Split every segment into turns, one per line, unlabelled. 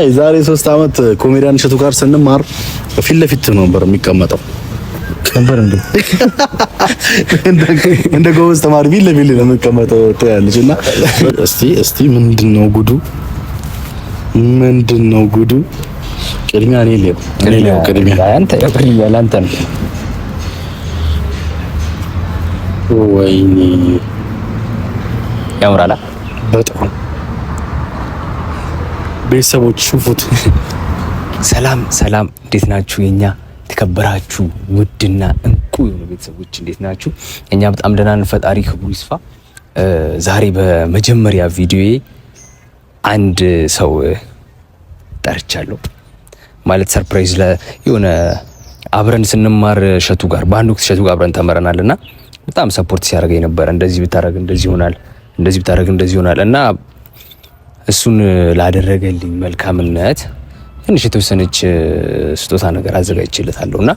የዛሬ 3 ዓመት ኮሜዲያን እሸቱ ጋር ስንማር ፊት ለፊት ነበር የሚቀመጠው
ነበር እንዴ?
እንደ ጎበዝ ተማሪ ፊት ለፊት ነው የሚቀመጠው ትያለች። እና እስቲ እስቲ ምንድነው ጉዱ? ምንድነው ጉዱ? ቅድሚያ እኔ ልየው፣ እኔ ልየው ቅድሚያ።
አንተ ቅድሚያ ለአንተ ነው።
ወይኔ
ያምራል
በጣም። ቤተሰቦች ሹፉት።
ሰላም ሰላም፣ እንዴት ናችሁ? የኛ የተከበራችሁ ውድና እንቁ የሆኑ ቤተሰቦች እንዴት ናችሁ? እኛ በጣም ደህና ነን። ፈጣሪ ክብሩ ይስፋ። ዛሬ በመጀመሪያ ቪዲዮዬ አንድ ሰው ጠርቻለሁ። ማለት surprise የሆነ አብረን ስንማር እሸቱ ጋር፣ በአንድ ወቅት እሸቱ ጋር አብረን ተምረናል እና በጣም support ሲያደርገኝ ነበረ። እንደዚህ ብታደርግ እንደዚህ ይሆናል፣ እንደዚህ ብታደርግ እንደዚህ ይሆናል እና እሱን ላደረገልኝ መልካምነት ትንሽ የተወሰነች ስጦታ ነገር አዘጋጅቼለታለሁ እና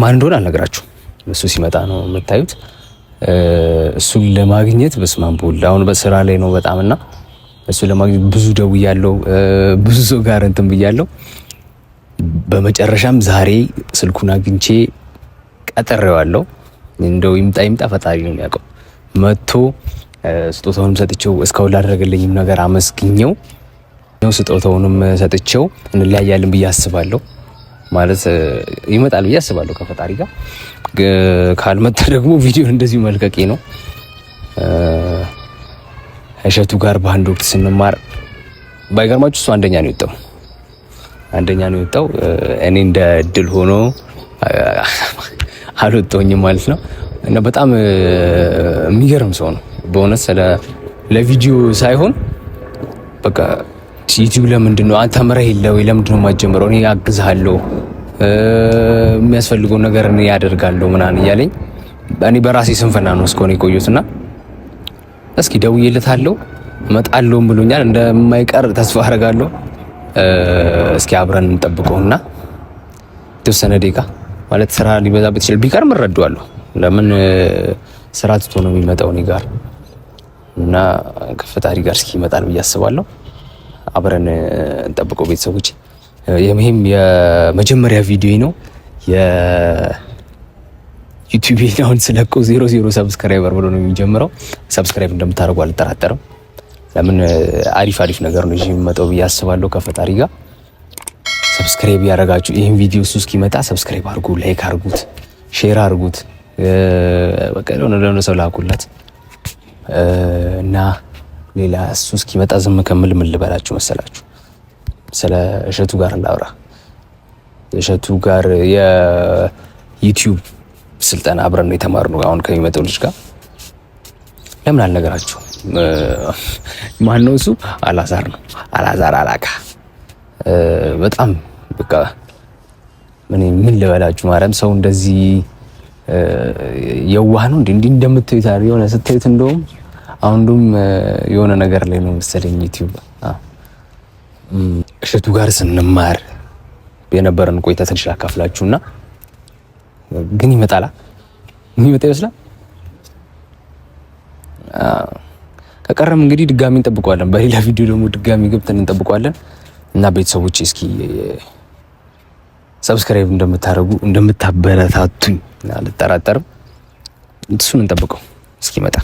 ማን እንደሆነ አልነግራችሁም። እሱ ሲመጣ ነው የምታዩት። እሱን ለማግኘት በስመ አብ ወልድ፣ አሁን በስራ ላይ ነው በጣም እና እሱን ለማግኘት ብዙ ደውያለሁ፣ ብዙ ሰው ጋር እንትን ብያለሁ። በመጨረሻም ዛሬ ስልኩን አግኝቼ ቀጥሬዋለሁ። እንደው ይምጣ ይምጣ ፈጣሪ ነው የሚያውቀው። መጥቶ ስጦታውንም ሰጥቼው እስካሁን ላደረገልኝም ነገር አመስግኘው ስጦታውንም ሰጥቼው እንለያያለን ብዬ አስባለሁ። ማለት ይመጣል ብዬ አስባለሁ ከፈጣሪ ጋር። ካልመጣ ደግሞ ቪዲዮ እንደዚሁ መልቀቄ ነው። እሸቱ ጋር በአንድ ወቅት ስንማር ባይገርማችሁ እሱ አንደኛ ነው የወጣው፣ አንደኛ ነው የወጣው። እኔ እንደ እድል ሆኖ አልወጣሁኝም ማለት ነው። እና በጣም የሚገርም ሰው ነው በእውነት፣ ስለ ለቪዲዮ ሳይሆን በቃ ዩቲዩብ ለምንድን ነው አንተ ተምረህ የለ ወይ? ለምንድን ነው የማትጀምረው? እኔ አግዝሃለሁ፣ የሚያስፈልገውን ነገር እኔ ያደርጋለሁ ምናምን እያለኝ እኔ በራሴ ስንፍና ነው እስከሆነ የቆየሁት። እና እስኪ ደውዬለታለሁ፣ እመጣለሁም ብሎኛል። እንደማይቀር ተስፋ አደርጋለሁ። እስኪ አብረን እንጠብቀውና የተወሰነ ደቂቃ፣ ማለት ስራ ሊበዛበት ይችላል። ቢቀርም እረዳዋለሁ። ለምን ስራ ትቶ ነው የሚመጣው እኔ ጋር እና ከፈጣሪ ጋር እስኪ ይመጣል ብዬ አስባለሁ። አብረን እንጠብቀው ቤተሰቦች። ይህም የመጀመሪያ ቪዲዮ ነው። የዩቲዩብ አሁን ስለቀው 00 subscriber ብሎ ነው የሚጀምረው። Subscribe እንደምታደርጉ አልጠራጠርም። ለምን አሪፍ አሪፍ ነገር ነው ይዤ የሚመጣው ብዬ አስባለሁ ከፈጣሪ ጋር። Subscribe ያደረጋችሁ ይህን ቪዲዮ እሱ እስኪመጣ subscribe አድርጉ፣ like አድርጉት፣ share አድርጉት፣ በቃ ለሆነ ለሆነ ሰው ላኩለት። እና ሌላ እሱ እስኪመጣ ዝም ከምል ምን ልበላችሁ መሰላችሁ? ስለ እሸቱ ጋር ላውራ። እሸቱ ጋር የዩቲዩብ ስልጠና አብረን ነው የተማርነው አሁን ከሚመጣው ልጅ ጋር። ለምን አልነገራችሁ? ማን ነው እሱ? አላዛር ነው። አላዛር አላካ። በጣም በቃ ምን ምን ልበላችሁ፣ ማርያም፣ ሰው እንደዚህ የዋህ ነው እንዴ? እንዲህ እንደምታዩት አይደል? የሆነ ስታዩት እንደውም አሁን እንደውም የሆነ ነገር ላይ ነው መሰለኝ ዩቲዩብ። እሸቱ ጋር ስንማር የነበረን ቆይታ ትንሽ ላካፍላችሁና ግን ይመጣላ፣ የሚመጣ ይመስላል። ከቀረም እንግዲህ ድጋሚ እንጠብቀዋለን። በሌላ ቪዲዮ ደግሞ ድጋሚ ገብተን እንጠብቀዋለን። እና ቤተሰቦች እስኪ subscribe እንደምታደርጉ እንደምታበረታቱኝ አልጠራጠርም። እሱን እንጠብቀው እስኪመጣ።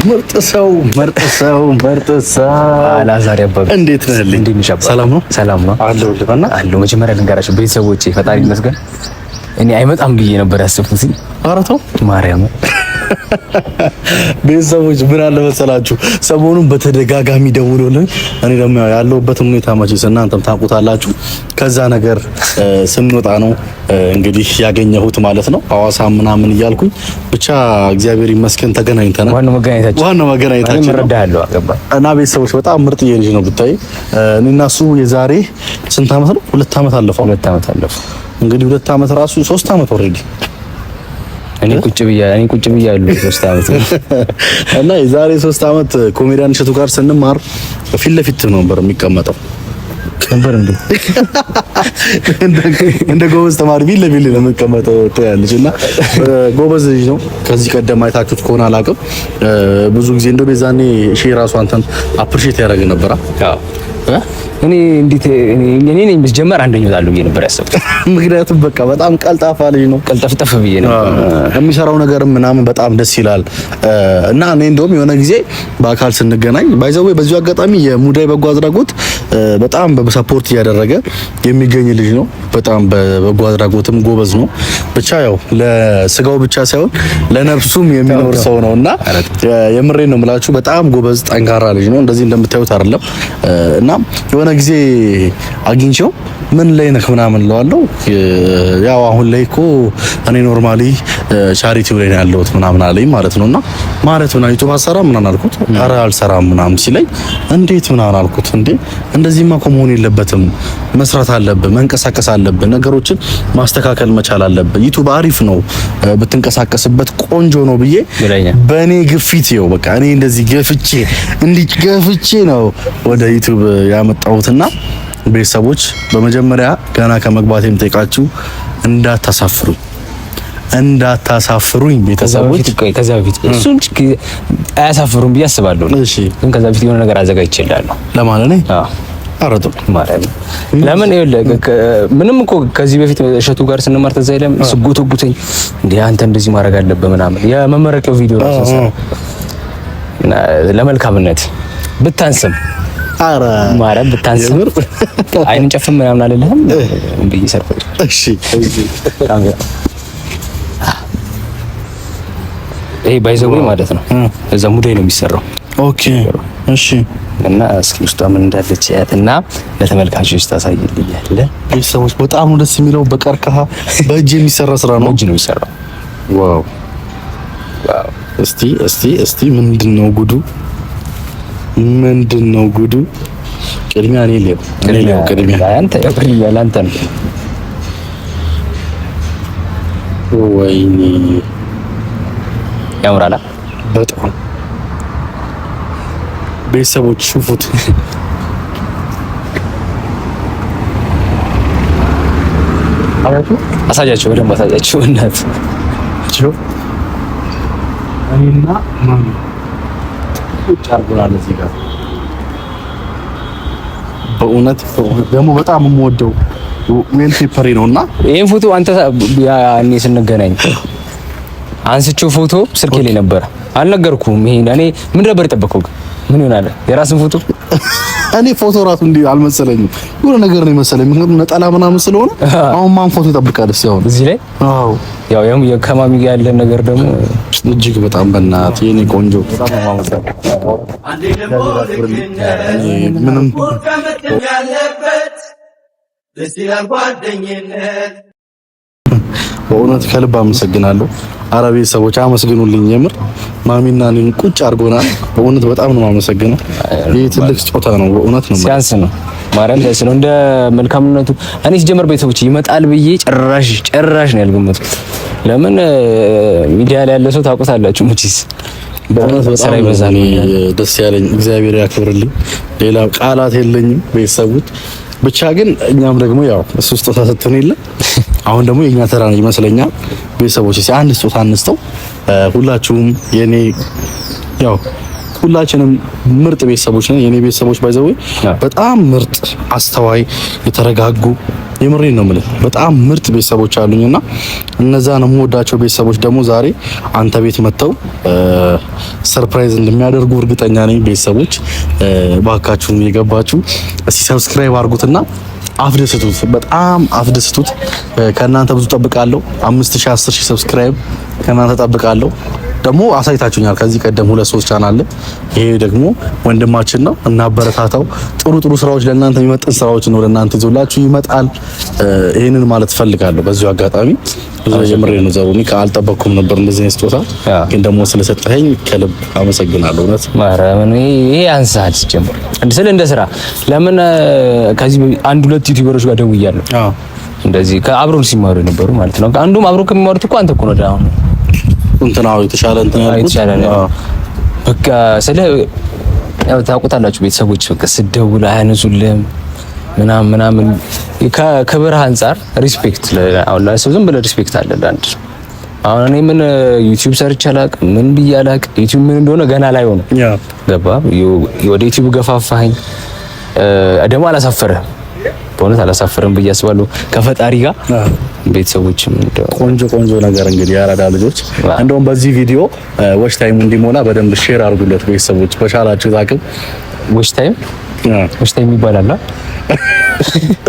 ምርጥ ሰው፣ ምርጥ ሰው፣ ምርጥ ሰው።
አላዛር ያባቢ።
እንዴት ነህ?
እንዴት ነሽ አባ?
ሰላም ነው?
ሰላም ነው።
አለሁልህ። በእናትህ።
አለሁ። መጀመሪያ ልንገራቸው ቤተሰቦቼ፣ ፈጣሪ ይመስገን እኔ አይመጣም ብዬ ነበር ያሰብኩት።
ኧረ ተው።
ማርያም።
ቤተሰቦች ምን አለ መሰላችሁ፣ ሰሞኑን በተደጋጋሚ ደውሎልኝ እኔ ደግሞ ያለሁበትን ሁኔታ መቼስ እናንተም ታውቁታላችሁ። ከዛ ነገር ስንወጣ ነው እንግዲህ ያገኘሁት ማለት ነው። ሐዋሳ ምናምን እያልኩኝ ብቻ እግዚአብሔር ይመስገን ተገናኝተናል።
ዋናው መገናኘታችን
ዋናው መገናኘታችን
እኔም እረዳሃለሁ። አገባ
እና ቤተሰቦች በጣም ምርጥ ልጅ ነው ብታይ። እኔና እሱ የዛሬ ስንት ዓመት ነው? 2 ዓመት አለፈው።
2 ዓመት አለፈው።
እንግዲህ 2 ዓመት ራሱ 3 ዓመት already።
እኔ ቁጭ ብያለሁ 3 አመት።
እና የዛሬ 3 አመት ኮሜዲያን እሸቱ ጋር ስንማር ፊት ለፊት ነበር የሚቀመጠው።
ነበር እንዴ?
እንደ ጎበዝ ተማሪ ፊት ለፊት ነው የሚቀመጠው ትያለች። እና ጎበዝ ልጅ ነው። ከዚህ ቀደም አይታችሁት ከሆነ አላውቅም። ብዙ ጊዜ እንደው የዛኔ ሺህ ራሱ አንተን appreciate ያደርግ ነበር።
አዎ፣ እኔ እንዴት እኔ ነኝ ብትጀመር አንደኛ እወጣለሁ ብዬ ነበር ያሰብኩት።
ምክንያቱም በቃ በጣም ቀልጣፋ ልጅ ነው።
ቀልጠፍጠፍ ብዬ ነበር።
የሚሰራው ነገር ምናምን በጣም ደስ ይላል። እና እኔ እንደውም የሆነ ጊዜ በአካል ስንገናኝ፣ by the way በዚሁ አጋጣሚ የሙዳይ በጎ አድራጎት በጣም በ support እያደረገ የሚገኝ ልጅ ነው። በጣም በበጎ አድራጎትም ጎበዝ ነው። ብቻ ያው ለስጋው ብቻ ሳይሆን ለነፍሱም የሚኖር ሰው ነው እና የምሬን ነው የምላችሁ፣ በጣም ጎበዝ ጠንካራ ልጅ ነው። እንደዚህ እንደምታዩት አይደለም። እና የሆነ ጊዜ አግኝቼው ምን ላይ ነህ ምናምን እለዋለሁ። ያው አሁን ላይ እኮ እኔ normally charity ው ላይ ነው ያለሁት ምናምን አለኝ ማለት ነው። እና ማለት ምናምን YouTube አትሰራም ምናምን አልኩት። ኧረ አልሰራም ምናምን ሲለኝ እንዴት ምናምን አልኩት። እንዴ፣ እንደዚህማ እኮ መሆን የለበትም፣ መስራት አለብህ፣ መንቀሳቀስ አለብህ፣ ነገሮችን ማስተካከል መቻል አለብህ። YouTube አሪፍ ነው፣ ብትንቀሳቀስበት ቆንጆ ነው ብዬ በእኔ ግፊት ይኸው በቃ እኔ እንደዚህ ገፍቼ፣ እንዲህ ገፍቼ ነው ወደ YouTube ያመጣሁትና ቤተሰቦች፣ በመጀመሪያ ገና ከመግባት የምጠይቃችሁ እንዳታሳፍሩኝ፣ እንዳታሳፍሩኝ ቤተሰቦች።
ከዛ በፊት እሱን አያሳፍሩም ብዬ አስባለሁ።
እሺ።
ግን ከዛ በፊት የሆነ ነገር አዘጋጅቼልሃለሁ።
ለማለት ነው።
አዎ።
ኧረ ጥሩ።
ማለት ነው። ለምን፣ ይኸውልህ፣ ምንም እኮ ከዚህ በፊት እሸቱ ጋር ስንማር ትዝ አይልም? ስጎተጉተኝ እንዴ አንተ እንደዚህ ማድረግ አለብህ ምናምን፣ የመመረቂያው ቪዲዮ ራሱ እና ለመልካምነት ብታንስም
ኧረ
ማርያም ብታንስም አይንን ጨፍን ምናምን አልልህም ብዬ surprise።
እሺ።
ይሄ by the way ማለት ነው እዛ ሙዳይ ነው የሚሰራው።
Okay፣ እሺ።
እና እስኪ ውስጧ ምን እንዳለች ያት እና ለተመልካቾች ታሳይልኛለህ።
ቤተሰቦች፣ በጣም ነው ደስ የሚለው። በቀርከሃ በእጅ የሚሰራ ስራ ነው።
በእጅ ነው የሚሰራው።
Wow! እስቲ እስቲ እስቲ ምንድን ነው ጉዱ? ምንድን ነው ጉዱ? ቅድሚያ እኔ ልየው፣ እኔ ልየው ቅድሚያ።
አንተ ያው ቅድሚያ ለአንተ ነው።
ወይኔ!
ያምራል።
በጣም። ቤተሰቦች ሹፉት።
አሳያቸው፣ በደንብ አሳያቸው። እናት
እኔና ማሚ ቁጭ አድርጎናል እዚህ ጋር። በእውነት ደግሞ በጣም የምወደው wallpaper ኤ ነው እና
ይሄን ፎቶ አንተ ያኔ ስንገናኝ አንስቼው ፎቶ ስልኬ ላይ ነበረ። አልነገርኩህም። ይሄ እኔ ምን ነበር የጠበቀው? ግን ምን ይሆናል የራስን ፎቶ?
እኔ ፎቶ ራሱ እንዲህ አልመሰለኝም። የሆነ ነገር ነው የመሰለኝ። ምክንያቱም ነጠላ ምናምን ስለሆነ አሁን ማን ፎቶ ይጠብቃል? እስኪ አሁን
እዚህ ላይ
አዎ።
ያው ያው ከማሚ ጋር ያለን ነገር ደግሞ
እጅግ በጣም በእናትህ የኔ ቆንጆ፣ ምንም
ያለበት ደስ ይላል ጓደኝነት።
በእውነት ከልብ አመሰግናለሁ። አረ ቤተሰቦች አመስግኑልኝ። የምር ማሚና እኔን ቁጭ አድርጎናል። በእውነት በጣም ነው የማመሰግነው። ይህ ትልቅ ስጦታ ነው። በእውነት ነው።
ሲያንስ ነው፣ ማርያም ሲያንስ ነው። እንደ መልካምነቱ እኔ ሲጀመር ቤተሰቦች ይመጣል ብዬ ጭራሽ ጭራሽ ነው ያልገመትኩት። ለምን ሚዲያ ላይ ያለ ሰው ታውቁታላችሁ መቼስ።
በእውነት
ስራ
በጣም ነው
ይበዛል።
እኔ ደስ ያለኝ። እግዚአብሔር ያክብርልኝ። ሌላ ቃላት የለኝም። ቤተሰቦች፣ ብቻ ግን እኛም ደግሞ ያው እሱ ስጦታ ሰጥቶን የለ፣ አሁን ደግሞ የኛ ተራ ነው ይመስለኛል። ቤተሰቦች፣ እስኪ አንድ ስጦታ አንስተው። ሁላችሁም የኔ ያው ሁላችንም ምርጥ ቤተሰቦች ነን። የኔ ቤተሰቦች by the way በጣም ምርጥ፣ አስተዋይ፣ የተረጋጉ፣ የምሬን ነው የምልህ፣ በጣም ምርጥ ቤተሰቦች አሉኝና እነዛን የምወዳቸው ቤተሰቦች ደግሞ ዛሬ አንተ ቤት መጥተው surprise እንደሚያደርጉ እርግጠኛ ነኝ። ቤተሰቦች፣ ባካችሁን የገባችሁ እስቲ subscribe አድርጉትና አፍደስቱት፣ በጣም አፍደስቱት። ከእናንተ ብዙ ጠብቃለሁ። 5000፣ 10,000 subscribe ከእናንተ ጠብቃለሁ። ደግሞ አሳይታችሁኛል ከዚህ ቀደም ሁለት ሶስት ቻናል አለ። ይሄ ደግሞ ወንድማችን ነው፣ እናበረታታው። ጥሩ ጥሩ ስራዎች፣ ለእናንተ የሚመጥን ስራዎች ነው ለእናንተ ይዞላችሁ ይመጣል። ይሄንን ማለት ፈልጋለሁ በዚሁ አጋጣሚ። ብዙ የምሬ ነው ዘሩ፣ እኔ አልጠበቅኩም ነበር እንደዚህ አይነት ስጦታ፣ ግን ደግሞ ስለሰጠኸኝ ከልብ አመሰግናለሁ። እውነት።
ማርያምን ይሄ ያንሳል። ሲጀምር እንደ ስለ እንደ ስራ ለምን ከዚህ አንድ ሁለት YouTuber ኦች ጋር ደውያለሁ። እንደዚህ ከአብሮን ሲማሩ የነበሩ ማለት ነው። አንዱም አብሮ ከሚማሩት እኮ አንተ እኮ ነው አሁን
እንትናው የተሻለ እንትን ያልኩት
የተሻለ ነው። በቃ ስለ ያው ታውቁታላችሁ ቤተሰቦች፣ በቃ ስደውል አያነሱልህም ምናምን ምናምን። ከክብርህ አንጻር respect፣ አሁን ለሰው ዝም ብለህ respect አለ ለአንድ ሰው። አሁን እኔ ምን ዩቲዩብ ሰርቼ አላውቅም፣ ምን ብዬ አላውቅም። ዩቲዩብ ምን እንደሆነ ገና ላይ ሆነ ገባ። ወደ ዩቲዩብ ገፋፋኸኝ ደግሞ አላሳፈረህም፣ በእውነት አላሳፈረም ብዬ አስባለሁ። ከፈጣሪ ጋር ቤተሰቦችም
ቆንጆ ቆንጆ ነገር እንግዲህ የአራዳ ልጆች እንደውም በዚህ ቪዲዮ watch time ኡ እንዲሞላ በደንብ share አድርጉለት ቤተሰቦች በቻላችሁት አቅም።
watch time፣ watch time ይባላል።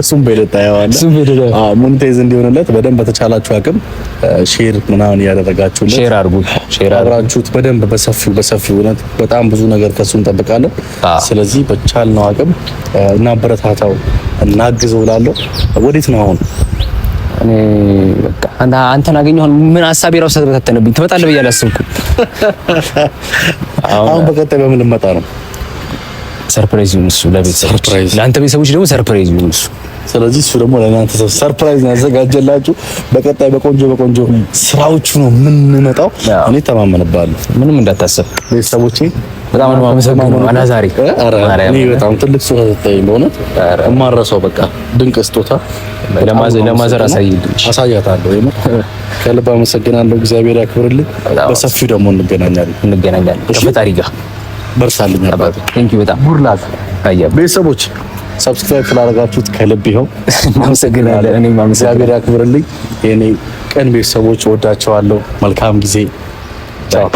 እሱም በደጣ ያዋለ
እሱም በደጣ።
አዎ፣ monetize እንዲሆንለት በደንብ በተቻላችሁ አቅም share ምናምን እያደረጋችሁለት
share አድርጉ፣ share አድርጉ።
አብራችሁት በደንብ በሰፊው በሰፊው፣ እውነት በጣም ብዙ ነገር ከሱ እንጠብቃለን። ስለዚህ በቻልነው አቅም እናበረታታው፣ እናግዘው እላለሁ። ወዴት ነው አሁን?
እኔ በቃ አንተን አገኘሁ። ምን ሀሳቤ ራሱ ተበታተነብኝ። ትመጣለህ ብዬ አላሰብኩም።
አሁን በቀጣይ በምን ልመጣ ነው?
Surprise ይሁን እሱ ለቤተሰቦች፣ ለአንተ ቤተሰቦች ደግሞ surprise ይሁን እሱ።
ስለዚህ እሱ ደግሞ ለእናንተ surprise ነው ያዘጋጀላችሁ። በቀጣይ በቆንጆ በቆንጆ ስራዎቹ ነው የምንመጣው። እኔ ተማመንባለሁ።
ምንም እንዳታሰብ።
ቤተሰቦቼ
በጣም ነው የማመሰግነው አላዛሪ።
እኔ በጣም ትልቅ ስጦታ ሰጠኝ በእውነት የማረሳው በቃ ድንቅ ስጦታ።
ለ mother አሳይልኝ።
አሳያታለሁ። የምር ከልብ አመሰግናለሁ። እግዚአብሔር ያክብርልኝ። በሰፊው ደግሞ እንገናኛለን።
እንገናኛለን ከፈጣሪ ጋር።
በርሳልኝ አባቴ።
Thank you በጣም።
Good luck።
አያ
ቤተሰቦች subscribe ስላደረጋችሁት ከልብ ይኸው
እናመሰግናለን። እኔም አመሰግናለሁ።
እግዚአብሔር ያክብርልኝ። የኔ ቀን ቤተሰቦች ወዳቸዋለሁ። መልካም ጊዜ። ቻው።